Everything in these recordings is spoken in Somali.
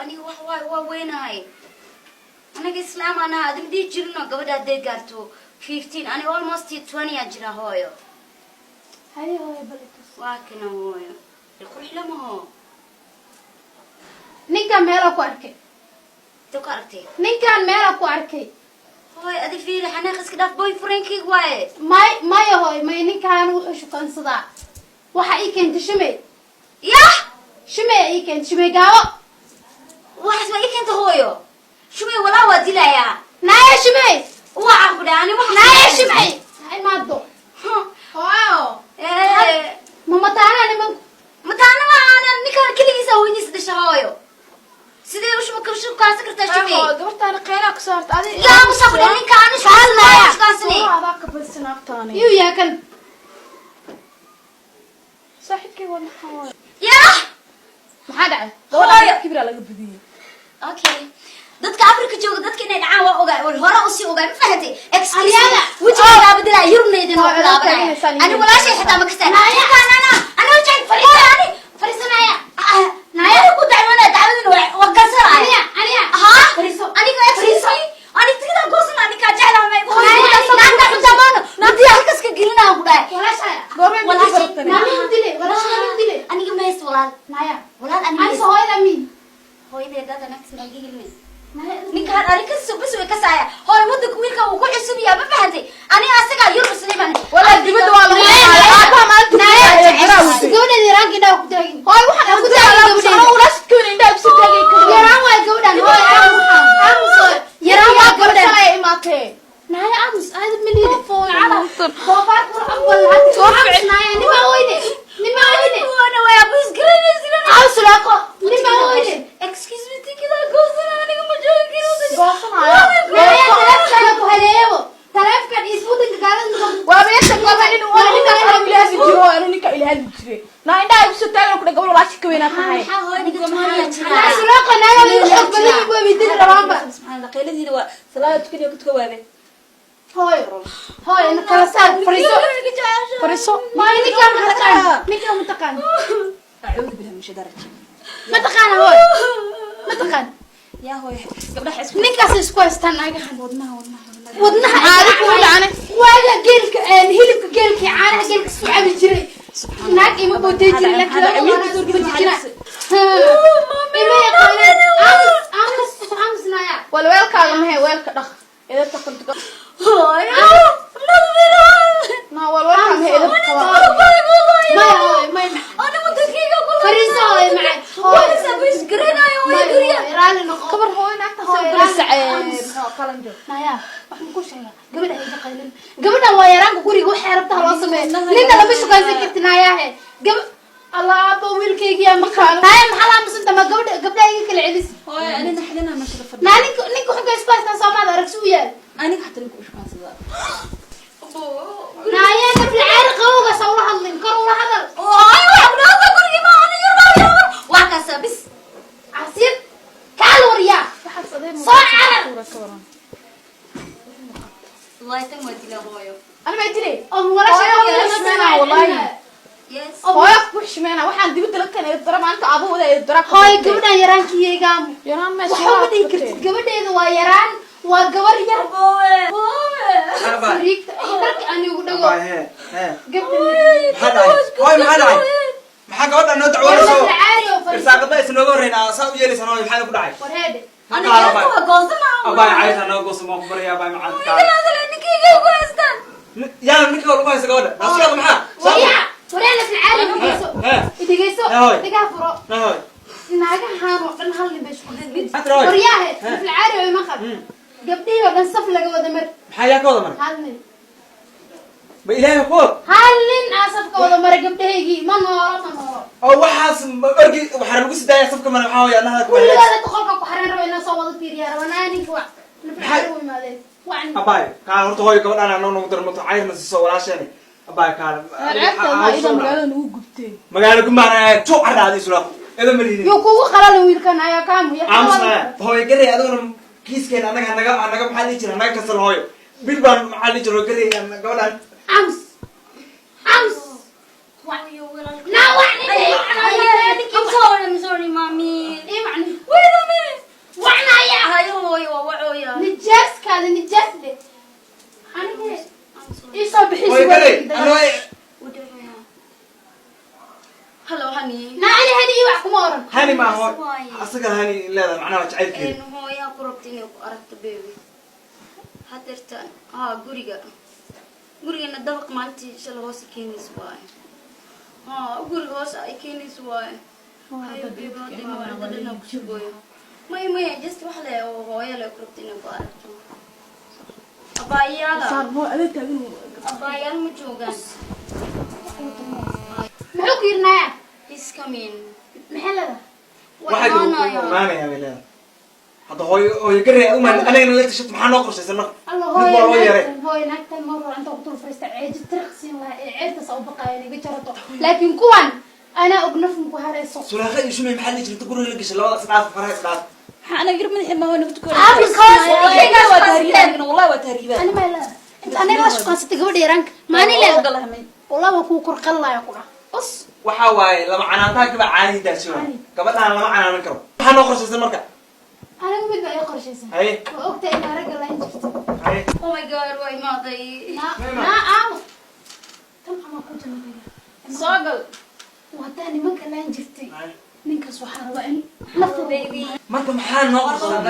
Aniga wax waay waa weynahay. Anaga islaam anaha, adima dhihi jirino gabadha hadday gaarto 15. Aniga almost 20 aa jira, hooyo. Haye hooyo, bal itus. Waa kana, hooyo, qurux lamaho. Ninkan meelaa ku arkay. Intee ku aragtay? Ninkan meelaa ku arkay. Hooyo, adi fiiri, xanaaq iska dhaaf, boyfriendkayga waaye. May, maya hooyo, may. Ninkan wuxuu shukaansadaa waxa ii keentay Shumey. Yah! Shumey ii keentay, Shumey gaabo. Waxaas waa ii keenta, hooyo? Shumay walaa waa dilayaa. Naaya Shumey. Waxaan ku dhahay ani wax. Naaya Shumey ha imaado hooyo. Eh. Ma mataanaa nimanku? Mataana ma aanan, ninkan keligiisa hooyadiisa dhasha, hooyo. Sidee u shukaansan kartaa Shumay? Gabartaani qeylaa kasoo harta adi. Yaa musa ku dhahay ninka ani shukaansanay? Adaa ka badisa naagtaani. Yuu yaa kan? Saaxiibkay waa, maxaa waaye? Yah! Maxaa dhacay? Gabadha kibraa laga badiyey. Okay, dadka Afrika jooga dadka inay dhacaan waa ogaay, wal hore usii ogaay, ma fahantay? Excuse me. Aryaada. Wejiga bedelaa, Yurubna idin Waa oo laabanaya. taaganaysaan. Ani walaashay xitaa ma kastaa ninkaan. Ana ana jecel, hooyo, ani Fariisanaya. Naya ku dacwoonaya, dacwadana waa gansanaya. Aniya, aniya. Haa. Fariiso. Aniga, excuse me, ani tigida goosan, ani kaa jeclaa ma igu Naya, naagta xutaamaano madiya halkas ka gelinaa ku dhahay. Walaashaya. Goormay midi Walaashay. baratane? Maami u dilay, walaasha maami u dilay. Aniga ma haysto walaal. Naya. Walaal aniga Anise hooyada miin? Hooyadeed dada naagtas maa iga helmay. Naya. Ninkaan ani kasoo bas way kasaaya, hooyo. Wadanka wiilka wuu ku cusub yahay, ma fahantay? Aniga asagaa Yurub sidii baan. Walaa dibadda waa lagu Naya. aabaha maalinta. Naya. Gabadha. Gabadheeda yaraanka indhaha ku taagin. Hooy, waxaan ku taagin gabadheeda. Walaashid ka indhaha ku taagay. Yaraan waay gabadhan, hooyo. Aamus, aamus, hooyo. Yaraan waa gabadhan. Shalay imaatee. Naya, aamus, aada maliide doofaarka war aqbal hadda. Aamus, naya, nimaa weyne, nimaa weyne. Wana way abus garanaysin. Aamus laaqo, nimaa weyne. Excuse me, tikida goosan, aniga ma joogi karo. Goosanaya. Naya, taleefkana ku haleeyabo, taleefkan is wadanka gaalada. Waa meesha gabadha inuu anu ninkaas anu ilaali jiro, anu ninka ilaali jire. Naa indhaha igu soo taagan ku gabadha walaashid ka weynaa tahay. Maxaa, hooyo, niga tumanaya jira? Naa Sulaaqo, naaga igu xoog badan yihiin, way dili rabaanba. Subxaan Allah, qayladiina waa salaada tukaniyo ku tuka waabe. Hooyo, hooyo, ina kala saar, fariiso. Fariiso. Hooyo, ninkaan ma taqaan? Ninkaan ma taqaan? Acuudu billahi min shaytaan rajiim. Ma taqaana, hooyo? Ma taqaan? Yaa hooyo, gabdhaha isku Ninkaas isku haystaan naagahan. Wadnaha, wadnaha, wadnaha. Wadnaha. Caadi kugu dhacane. Waaga geelka, hilibka geelka iyo caanaha geelka isku cabi jiray, naag ima bootay jirin, laakiin laba maalin isku jijina ima yaqaanaan. Aamus, aamus, aamus, naya. Wal weelkaaga mahe, weelka dhaq, edabta qanto. Hooyo. Naa wal weelkaaga mahe, edabta qaba. Maya hooyo, maya. Ana wadankayga ku Fariiso, hooyo macaan, hooyo. abus garanayo, hooyo, Maya, gurya. hooyo, raalli noqo. Kabar hooyo, naagta soo Hooyo, galaysa. aamus. Qalanjo. Naya, waxaan ku sheegaa gabadha ay qaylin. Gabadhan waa yaraanka, guriga waxay rabtaa loo sameeyo. Ninna lama shukaansan karti, nayaahe. Gab allaaba wiilkaygiyaa maqaan. Naya, maxaa la aamusanta? Ma gabadha gabdhaha iga kala celis. Hooyo, anina xidhana meesha la fadhiyo. Naa ninka xunka isku haystaan soomaada aragsi u yaal. Aniga xataa ninka u shukaansadaa. Naya, nafla caari qabowgaas ha ula hadlin, kor ula hadal. Hooyo, waxa ku dhaasa gurigii ma ana Yurub waa kaasa bis. Casir kaal waryaa. Waxaas adee. Soo carar. Wallahi tan waa dila, hooyo. Ana ma dilay? Oo walaasha. Hooyo, xushmeynaa, wallahi. Yes. Hooyo ku xushmeynaa, waxaan dibadda la keenay dara maalinta aabahooda ee dara. Hooyo, gabadhan yaraankiyegaamu. Yaraan ma? Waxa uma dhihi kartid, gabadheeda waa yaraan, waa gabar yar. Sariigta iyo dharka anigu dhago. Gabdha. Maxaa dhacay, hooy? Maxaa dhacay? Maxaa gabadha noo dacwoonayso? Caari oo fariiso. Irsaaqada is nooga horreynaa saa u yeelaysan, hooy, maxaa ku dhacay? Warheede. Aniga yarka waa goosana. Abaay, caysa noo gooso, maan ku baraya, abaay macaan. Ninkayga ugu haystaan. Yaa ninka lagu haysta gabadha naasiyaadu maxaa? Waryaa, waryaa, nafla caari, dhegeyso. Dhegeyso. Hooy. Dhagaa furo. Hooy. Naagahan oo dhan hal nin bay isku Maxaa tiri, hooy? Waryaahe, nafla caari oo ima qab. Gabdhihii oo dhan saf laga wada mar. Maxaa yaa ka wada maray? Hal nin. Ma Ilaahay ku og. Hal nin aa safka wada maray gabdhahaygii. Ma noolo, ma noolo. Oo waxaas orgi waxaa lagu sidaaya safka mara, maxaa hooy annaha ku Kulligooda qolka ku xareen raba inaan soo wada fiiriyaa raba. Naa ninka wa nafla caari u imaadeen wacan. Abaay, kaal horta, hooyo, gabadhaan noo nagu darmato, cayrna siiso walaasheeni. Abaay, kaal. Ceebta ma ida magaalada nagu gubteen. Magaalo gumaana tu carraadi isla edo malihidin. Yuu kugu qalalin wiilkan ayaa kaamu. Aamusna, hooyo. Garey, adiguna kiiskeena annaga hanaga maxaa dhihi jira, hanaga kasal, hooyo. Bil baan maxaa dhihi jira, garey, gabadhaan. Aamus, aamus. Naa wac ninka. I'm sorry, I'm sorry, mommy. Ii wacni. Wait a minute. Garey, anoo Hello, honey. Naa ani hani iyo wax kuma oran. Hani ma hooy. Waaye. Asaga hani leedahay macnaha jacaylkeeda. Hooyaa ku rabta inay ku aragto, baby. Hadeerta haa, guriga, gurigana dabaq maalintii shalay hoose keenaysa waaye. Haa, guriga hoose ay keenaysa waaye. Hayo baby, hadda mawcida dhan ku sugooyo. Maya, maya, just wax le oo hooyo le ku rabta inay ku aragto. Abaayaala. Saar hooy, adeeg taagan. Abaayaal ma joogaan. Muxuu ku yiri naaya? He's coming. Maxay leedahay? Waxaa jira imaanaya. Imaanaya bay leedahay. Hadda hooyo, hooyo Garey, uma anagana la tashato, maxaa noo qorshaysan marka? Alla. Mid waa loo Hooyo yeeray. naagtan, hooyo naagtan mar hore inta ku dul fariista ceeji tiriqsiin lahaa ee ceebtaas u baqaaya inaga jarato, laakiin kuwan anaa og nafun ku harayso. Sulaaqa iyo Shumay maxaa la jirta guriga la gashay labada isdhaaf, faraha isdhaaf. Maxaa anaga yar madaxii ma hooy nafta? Ah, because ninkaas Waa tahriibaan, wallahi waa tahriibaan. Ani ma leedahay inta aniga la shuqaansatay gabadha yaraanka maani leedahay? Wallah waa kuu korqallaya ku dhah bas. Waxaa waaye lama canaantaha kaba caanihi daashay waay. Gabadhaan lama canaanan karo. Maxaa noo qorshaysan marka? Anigu mid baa ii qorshaysan. Haye. Waa ogtahay inaa ragga lahayn jirto. Haye. Oh my God, waa imaaday. Naa. Mima. Naa aawo tan amaa ku janadaya. Soo gal. Wadaa nimanka lahayn jirtay. Haye. Ninkaas waxaa rabaa in nafta Baby. Marka maxaa noo qorshaysan?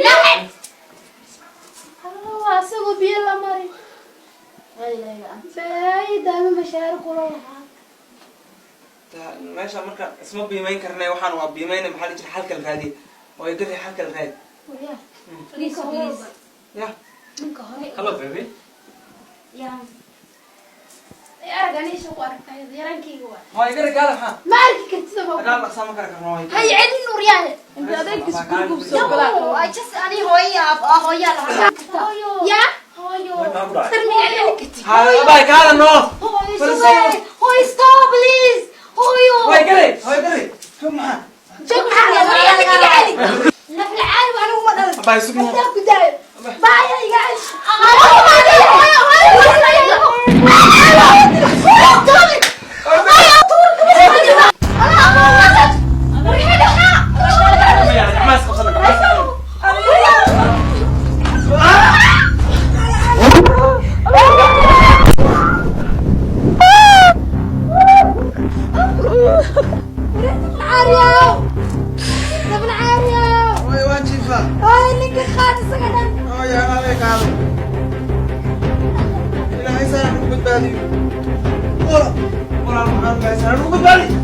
Lahayd Allah asagoo biyo la mari baaydaama mashaari kula lahaa. Meesha marka isma biimayn karnay, waxaan waa biimayna. Maxaa la jira, xalkal raadiye, hooyo Garey, xalkal raadi. Waryaa, ninka hore. Ya. Ninka hore. Hello, baby. Yeah. Ay arag, ani isha ku aragtay yaraankayga waa. Hooyo Garey, kaala maxaa? Ma arki kartid ama Dagaal dhaqsaa ma kara karno, hooyo. Hay celin nuuryaale. Inta adeegkiis guriga u soo galaa. No, I just ani hooyo hooyaa lahaa. Hooyo. Yaa. Hooyo. Maxaa ku dhacay? Tarmiga celin kartid. Ha abay, kaala noo. Hooyo, Fariiso. swear. Hooyo, stop, please. Hooyo. Hooyo Garey, hooyo Garey, xog maxaa? Joog, maxaa waryaa, ninka celi nafla caalim anigu ma dhalin. Abay, sug noo. Hadaa ku daayo baaya iga celi. Gacmaha is qabsana, gacmaha is qabsana. Hooyo, waan jiifaa. Hooyo, anaa lay qaaday. Ilaahay saana nagu badbaadiyo. Wala, walaal, maxaan ilaahay saana nagu badbaadiyo.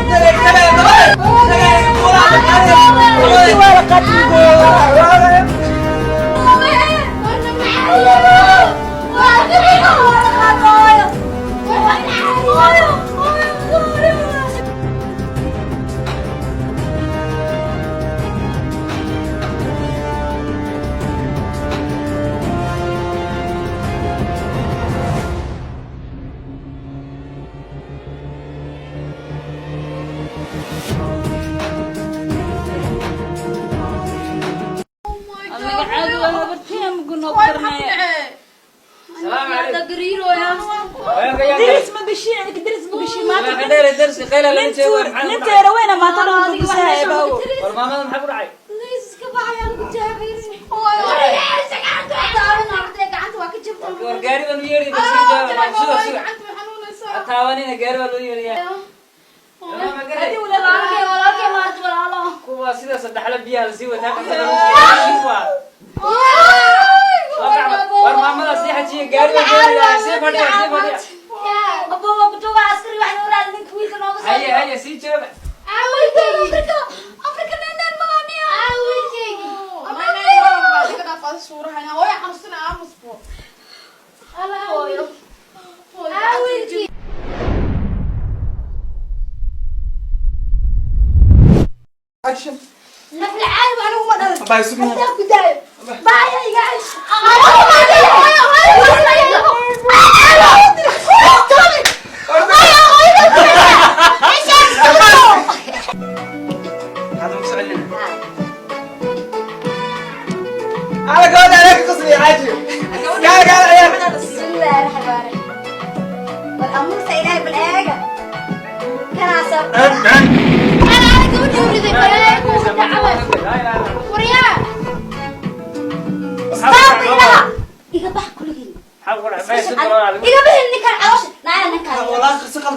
Garey, garey, garey, garey, walaal, garey, walaal. Magacaadu waa habartii ama gunoo karnaya. Salaam calaykum. Gariirooya. Deris ma gashiin, aniga deris ma gashiin maanta. Dheere darsi qayla lama jeedo. Ninteera weyna maanta dhan ku gusahay baawo. War maamada maxaa ku dhacay? Please, iska baxayaan ku jaabirin. Gacanta waa ka jabta. War gaari baan u yeeri, bas sii jawaab. Suga, suga. Ha taabanina, gaari baa loo yeerayaa. Maama Garey. Walaalkay, walaalkay, maarta walaalo. Kuwa sida saddexla biyaha la sii wataa qabta. War maamada sii xajiya, gaari baan yeerayaa. Sii fadhiya, sii fadhiya. Abbo, waa ku joogaa askari, wax noo raadi ninka wiilka nooga soo. Haye, haye, sii jooga. Afrika, Afrika nenen maamiya. Hooyo xanuunsana, aamusbo. Hooyo. Wiilkii. Action. Nafla caalim anigu ma dhalin. Abay, sug noo. Hadaa ku daayo baaya iga celi. Hadda ma ku soconina. Ala gabadha anaa ka qosliya, xaaji. Gaal, gaal, ciyaar. Bismillaahi raxmaani raxiim. Bal amuurta Ilaahay bal eega. Kanaasa. Ana gabadha uriday balaayo kuugu dhacay waryaa. Stop, ilaha. Iga bax kuligiin. Maxaa ku dhacay? Maya, si daran adigu. Iga bixin ninkan caloosha. Naaya ninkan. Walaal si qaldan.